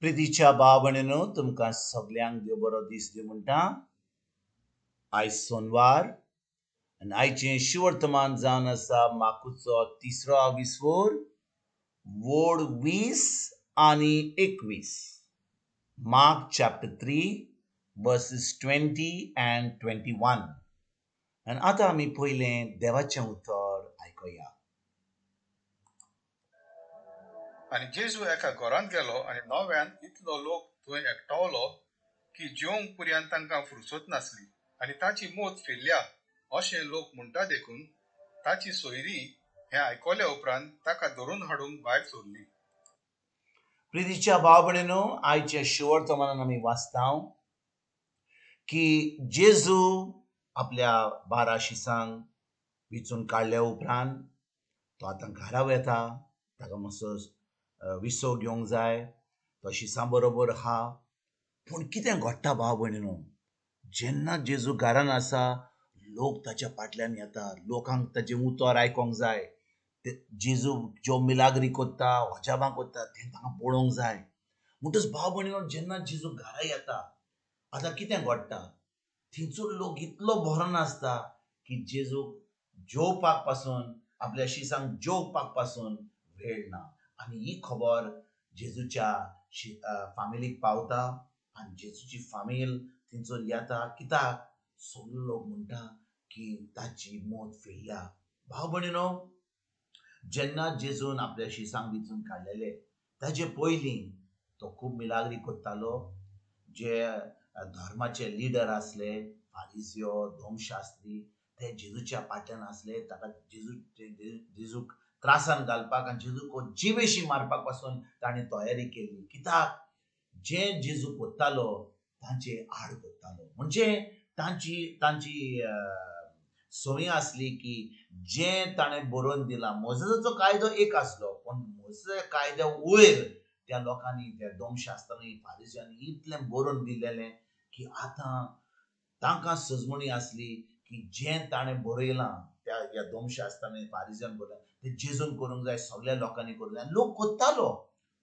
प्रितीच्या भाव भयणीनो, तुमकां सगल्यांक देव बरो दीस दिवं म्हणटा. आयज सोनवार आनी आयचें शिवर्तमान जावन आसा माकुचो तिसरो आविस्वोर, वोड 20 आनी 21. Mark chapter 3 verses 20 and 21. आनी आतां आमी पयलें देवाचें उतर आयकुया. आनी जेजू एका घरांत गेलो आनी नव्यान इतलो लोक थंय एकठावलो की जेवंक पुर्यान तांकां फुरसत नासली. आनी ताची मोत फिरल्या अशें लोक म्हणटा देखून ताची सोयरी हें आयकल्या उपरांत ताका धरून हाडूंक भायर सरली. प्रितीच्या भाव भयणीनो, आयच्या शिवर्तमानान आमी वाचता की जेजू आपल्या 12 शिसांक विचून काडल्या उपरांत तो आतां घरा वता. ताका मातसो विसव घेवंक जाय, तो शिसां बरोबर आहा. पूण कितें घडटा भाव भयणीनो, जेन्ना जेजू घरान आसा लोक ताच्या फाटल्यान येता. लोकांक ताचें उतर आयकोंक जाय. जेजू ज्यो मिलाग्री करता, अजाबां करता, तें तांकां पळोवंक जाय. म्हणटच भाव भयणीनो, जेन्ना जेजू घरा येता आतां कितें घडटा, थंयसर लोक इतलो भरोन आसता की जेजूक जेवपाक पासून, आपल्या शिसांक जेवपाक पासून वेळ ना. आनी ही खबर जेजूच्या फामिलीक पावता आनी जेजूची फामील थंयसर येता. कित्याक सगळे लोक म्हणटा की ताची मोत फिरल्या. भाव भयणीनो, जेन्ना जेजून आपल्या शिसांक विचून काडलेले ताजे पयलीं तो खूब मिलाग्री करतालो. जे धर्माचे लिडर आसले, फारिजियो, धर्मशास्त्री, ते जेजूच्या फाटल्यान आसले. ताका जेजूक त्रासान घालपाक आनी जेजूक जिवेशी मारपाक पासून ताणें तयारी केली. कित्याक जे जेजू करतालो तांचे आड करतालो. म्हणजे तांची तांची संवय आसली की जें ताणें बरोवन दिलां, मोजेसाचो कायदो एक आसलो, पूण मोजेसाच्या कायद्या वयर त्या लोकांनी, त्या धर्मशास्त्रांनी, फारिज्यांनी इतलें बरोवन दिलेलें की आतां तांकां सजमणी आसली की जें ताणें बरयलां त्या ह्या धर्मशास्त्रांनी, फारिज्यान बरयलां तें जेजून करूंक जाय, सगल्या लोकांनी करूंक जाय. लोक करतालो,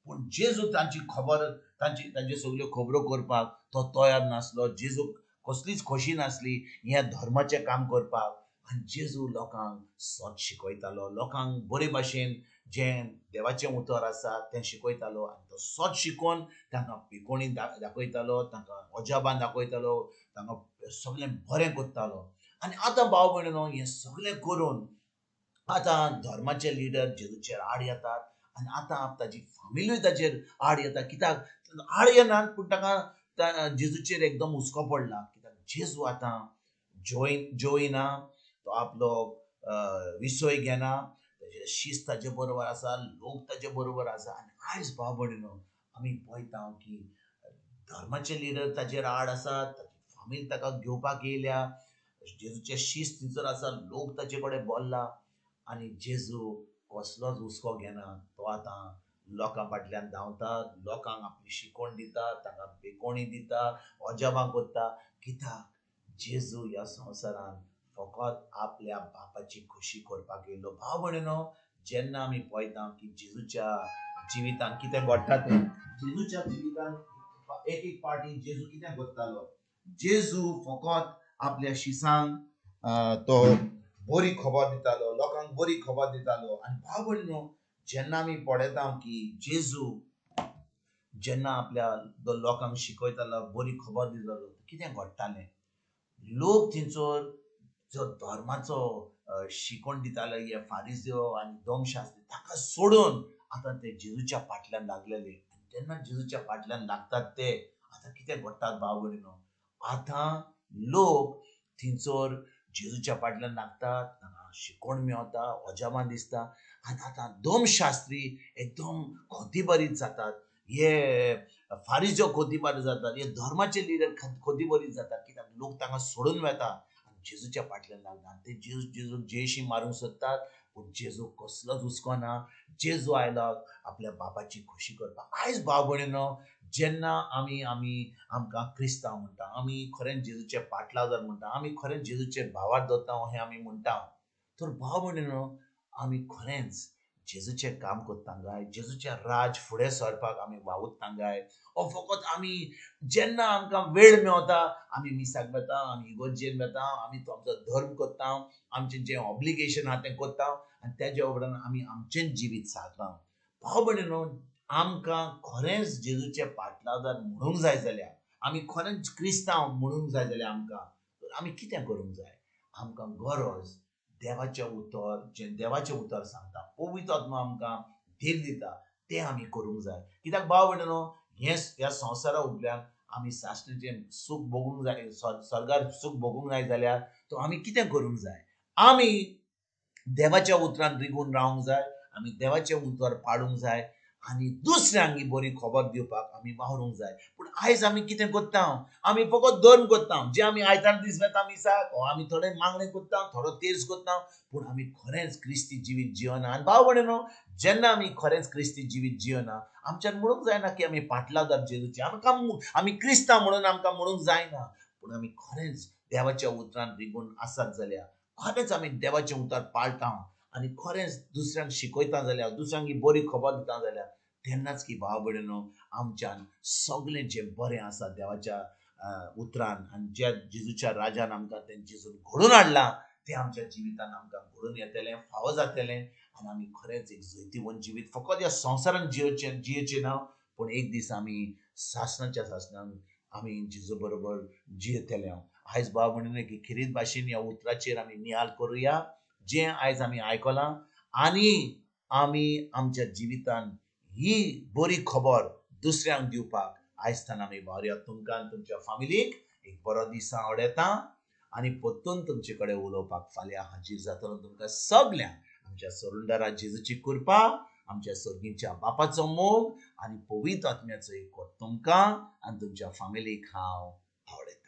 पूण जेजू तांची खबर, तांची तांच्यो सगल्यो खबरो करपाक तो तयार नासलो. जेजूक कसलीच खोशी नासली ह्या धर्माचें काम करपाक. आनी जेजू लोकांक सत शिकयतालो, लोकांक बरे भाशेन जें देवाचें उतर आसा तें शिकयतालो. आनी तो सत शिकोवन तांकां पिकोणी दाखयतालो, तांकां अजाबां दाखयतालो, तांकां सगळें बरें करतालो. आनी आतां भाव भयणीनो, हें सगळें करून आतां धर्माचे लिडर जेजूचेर आड येतात आनी आतां ताची फामिलूय ताचेर आड येता. कित्याक आड येनात, पूण ताका जेजूचेर एकदम हुस्को पडला. कित्याक जेजू आतां जोयना, तो आपलो विसय घेना, ताचे शिस्त ताचे बरोबर आसा, लोक ताचे बरोबर आसा. आनी आयज भाव भयणीनो, आमी पळयता की धर्माचे लिडर ताचेर आड आसा, ताची फामील ताका घेवपाक येयल्या, जेजूचे शिस्त थंयसर आसा, लोक ताचे कडेन बोल्ला. आनी जेजू कसलोच हुस्को घेना. तो आतां लोकां फाटल्यान धांवता, लोकांक आपली शिकवण दिता, तांकां बेकोणी दिता, अजाबां करता. कित्याक जेजू ह्या संवसारान फकत आपल्या बापाची खोशी करपाक येयलो. भाव भयणीनो, जेन्ना आमी पळयता की जेजूच्या जिवितान कितें घडटा तें, जेजूच्या जिवितान एक एक पार्टी जेजू कितें करतालो, जेजू फकत आपल्या शिसांक तो बरी खबर दितालो, लोकांक बरी खबर दितालो. आनी भाव भयणीनो, जेन्ना आमी पळयता की जेजू जेन्ना आपल्या लोकांक शिकयतालो, बरी खबर दितालो, कितें घडटालें, लोक थंयसर जो धर्माचो शिकवण दितालो हे फारिजियो आनी धर्मशास्त्री, ताका सोडून आतां ते जेजूच्या फाटल्यान लागलेले. आनी जेन्ना जेजूच्या फाटल्यान लागतात ते आतां कितें घडटात भाव भयणीनो, आतां लोक थंयसर जेजूच्या फाटल्यान लागतात, तांकां शिकवण मेवता, अजाबां दिसता. आनी आतां धर्मशास्त्री एकदम खोतीभरीत जातात, हे फारिजो खोतीभरीत जातात, हे धर्माचे लिडर खोतीभरीत जातात. कित्याक लोक तांकां सोडून वता आनी जेजूच्या फाटल्यान लागता. आनी ते जेजूक जेशी मारूंक सोदतात, पूण जेजू कसलोच हुस्को ना. जेजू आयलो आपल्या बापाची खोशी करपाक. आयज भाव भयणीनो, जेन्ना आमी आमी आमकां क्रिस्तांव म्हणटा, आमी खरेंच जेजूचे पाटलादार म्हणटा, आमी खरेंच जेजूचे भावार दवरता हें आमी म्हणटा, तर भाव भयणीनो, आमी खरेंच जेजूचें काम करता काय, जेजूचें राज फुडें सरपाक आमी वावुरता काय, ओ फकत आमी जेन्ना आमकां वेळ मेवता आमी मिसाक वेता, आमी इगर्जेन वेता, आमी तो आमचो धर्म करता, आमचें जें ऑब्लिगेशन आहा तें करता आनी तेज्या उपरांत आमी आमचेंच जिवीत सारता. भाव भयणीनो, आमकां खरेंच जेजूचे पाटलादार म्हणूंक जाय जाल्यार, आमी खरेंच क्रिस्तांव म्हणूंक जाय जाल्यार आमकां आमी कितें करूंक जाय? आमकां गरज देवाचें उतर, जें देवाचें उतर सांगता, पवित्र आत्मा आमकां धीर दिता तें आमी करूंक जाय. कित्याक भाव भयणीनो, हें ह्या संवसारा उपल्यान आमी सासणेचें सूख भोगूंक जाय, स्वर्गार सूख भोगूंक जाय जाल्यार तो आमी कितें करूंक जाय? आमी देवाच्या उतरान रिगून रावंक जाय, आमी देवाचें उतर पाळूंक जाय आनी दुसऱ्यांक ही बरी खबर दिवपाक आमी वावरूंक जाय. पूण आयज आमी कितें करता? आमी फकत धर्म करता, जे आमी आयतार दीस वेता मिसाक, आमी थोडे मागणें करता, थोडो तेर्स करता, पूण आमी खरेंच क्रिस्ती जिवीत जियना. आनी भाव भयणीनो, जेन्ना आमी खरेंच क्रिस्ती जिवीत जियना, आमच्यान म्हणूंक जायना की आमी पाटलादार जेजूचे, आमकां आमी क्रिस्तांव म्हणून आमकां म्हणूंक जायना. पूण आमी खरेंच देवाच्या उतरान रिगून आसात जाल्यार, खरेंच आमी देवाचें उतर पाळटा आनी खरेंच दुसऱ्यांक शिकयता जाल्यार, दुसऱ्यांक ही बरी खबर दिता जाल्यार, तेन्नाच की भाव भयणीनो आमच्यान सगळें जें बरें आसा देवाच्या उतरान आनी ज्या जेजूच्या राजान आमकां तें जेजून घडोवन हाडलां तें आमच्या जिवितान आमकां घडोवन येतलें, फावो जातलें आनी आमी खरेंच एक जैतिवंत जिवीत फकत ह्या संवसारान जियोचें जियेचें ना, पूण एक दीस आमी सासणाच्या सासणान आमी जेजू बरोबर जियेतले. आयज भाव भयणीनो की खेरीत भाशेन ह्या उतराचेर आमी नियाळ करुया जें आयज आमी आयकलां आनी आमी आमच्या जिवितान ही बरी खबर दुसऱ्यांक दिवपाक आयज आमी वावरुया. तुमकां आनी तुमच्या फामिलीक एक बरो दीस हांव आवडयता आनी परतून तुमचे कडेन उलोवपाक फाल्यां हाजीर जातलो. तुमकां सगल्यांक आमच्या सरुंदारा जेजूची कृपा, आमच्या सर्गीच्या बापाचो मोग आनी पवित्र आत्म्याचो एक तुमकां आनी तुमच्या फामिलीक हांव आवडयता.